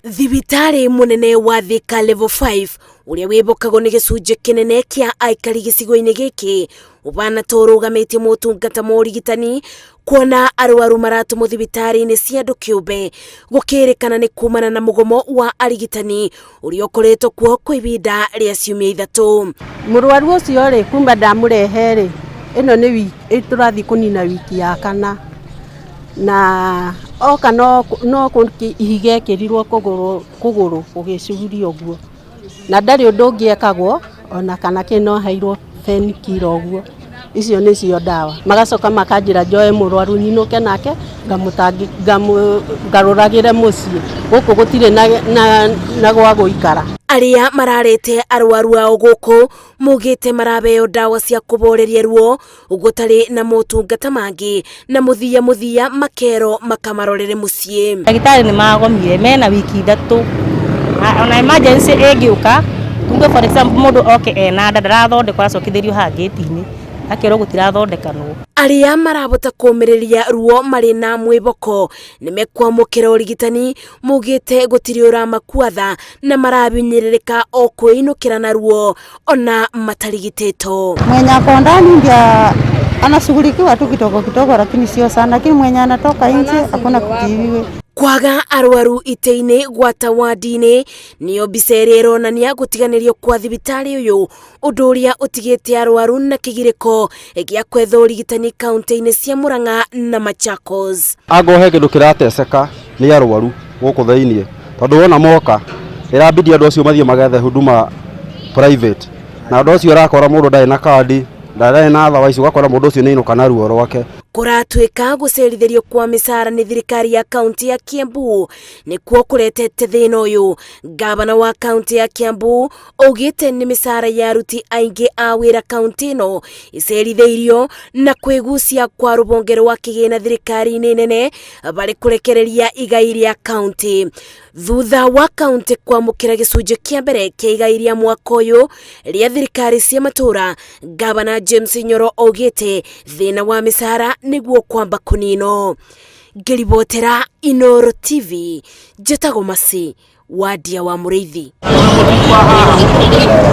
Thibitarĩ mũnene wa Thika Level 5 ũrĩa wĩbokagwo nĩ gĩcunjĩ kĩnene kĩa aikari gĩcigo-inĩ gĩkĩ ũbana ta ũrũgamĩtie motungata ma ũrigitani kuona arwaru maratũmwo thibitarĩ-inĩ cia andũ kĩũmbe gũkĩrĩkana nĩ kumana na mũgomo wa arigitani ũrĩa ũkoretwo kuo kwa ihinda rĩa ciumia 3. Mũrwaru ũcio rĩ, kuma ndamũrehe rĩ, ĩno nĩ wiki tũrathiĩ kũnina wiki ya kana, na oka no no ihiga ekĩrirwo kũgũrũ kũgũrũ gũgĩcuria ũguo, na ndarĩ ũndũ ũngĩ ekagwo ona kana kĩ no aheirwo painkiller ũguo. Icio nĩcio ndawa. Magacoka makanjĩra njoe mũrwaru nyinũke nake ngarũragĩre mũciĩ, gũkũ gũtirĩ na gwa gũikara. Arĩa mararete arwaru ao gũkũ maugĩte marabeo ndawa cia kũboreria ruo gũtarĩ na motungata mangĩ na mũthia mũthia makero makamarorere mũciĩ. Ndagĩtarĩ nĩ magomire mena wiki 3, ona emergency ĩngĩũka tuge for example mũndũ oke ena nda ndarathondekwo aracokithĩrio haha gate-inĩ akerwo gũtirathondekanwo. Arĩa marabota kũmĩrĩria ruo marĩ na mwĩboko nĩ mekwamũkĩra ũrigitani maugĩte gũtirĩ ũramakuatha na marabinyĩrĩrĩka o kwĩinũkĩra na ruo ona matarigitĩtwo. Mwenye ako ndani ndio anashughulikiwa tu kidogo kidogo, lakini sio sana, lakini mwenye anatoka nje hakuna kutibiwa. Kwaga arwaru ite-inĩ gwata wadi-inĩ nĩyo mbica ĩrĩa ĩronania gũtiganĩrio kwa thibitarĩ ũyũ, ũndũ ũrĩa ũtigĩte arwaru na kĩgirĩko gĩa kwetha ũrigitani kaunti-inĩ cia Murang'a na Machakos. Angorwo he kĩndũ kĩrateceka nĩ arwaru gũkũ thĩiniĩ, tondũ wona moka ĩrabidi andũ acio mathiĩ magethe huduma private, na andũ acio ũrakora mũndũ ndarĩ na kandi, ndarĩ na otherwise, ũgakora mũndũ ũcio nĩ ainũka na ruo rwake. Kũratuĩka gũcerithĩrio kwa mĩcara nĩ thirikari ya kaunti ya Kiambu nĩkuo kũretete thĩna ũyũ. Gavana wa kaunti ya Kiambu augĩte nĩ mĩcara ya aruti aingĩ a wĩra kaunti ĩno icerithĩirio na kwĩgucia kwa rũhonge rwa kĩgĩna thirikari-inĩ nene barĩ kũrekereria igai rĩa kaunti. Thutha wa kaunti kwamũkĩra gĩcunjĩ kĩa mbere kĩa igai rĩa mwaka ũyũ rĩa thirikari cia matũra, Gavana James Nyoro augĩte thĩna wa mĩcara nĩguo kwamba kũninwo. Ngĩribotera Inooro TV, njĩtagwo Mercy Wadia wa Mũrĩithi.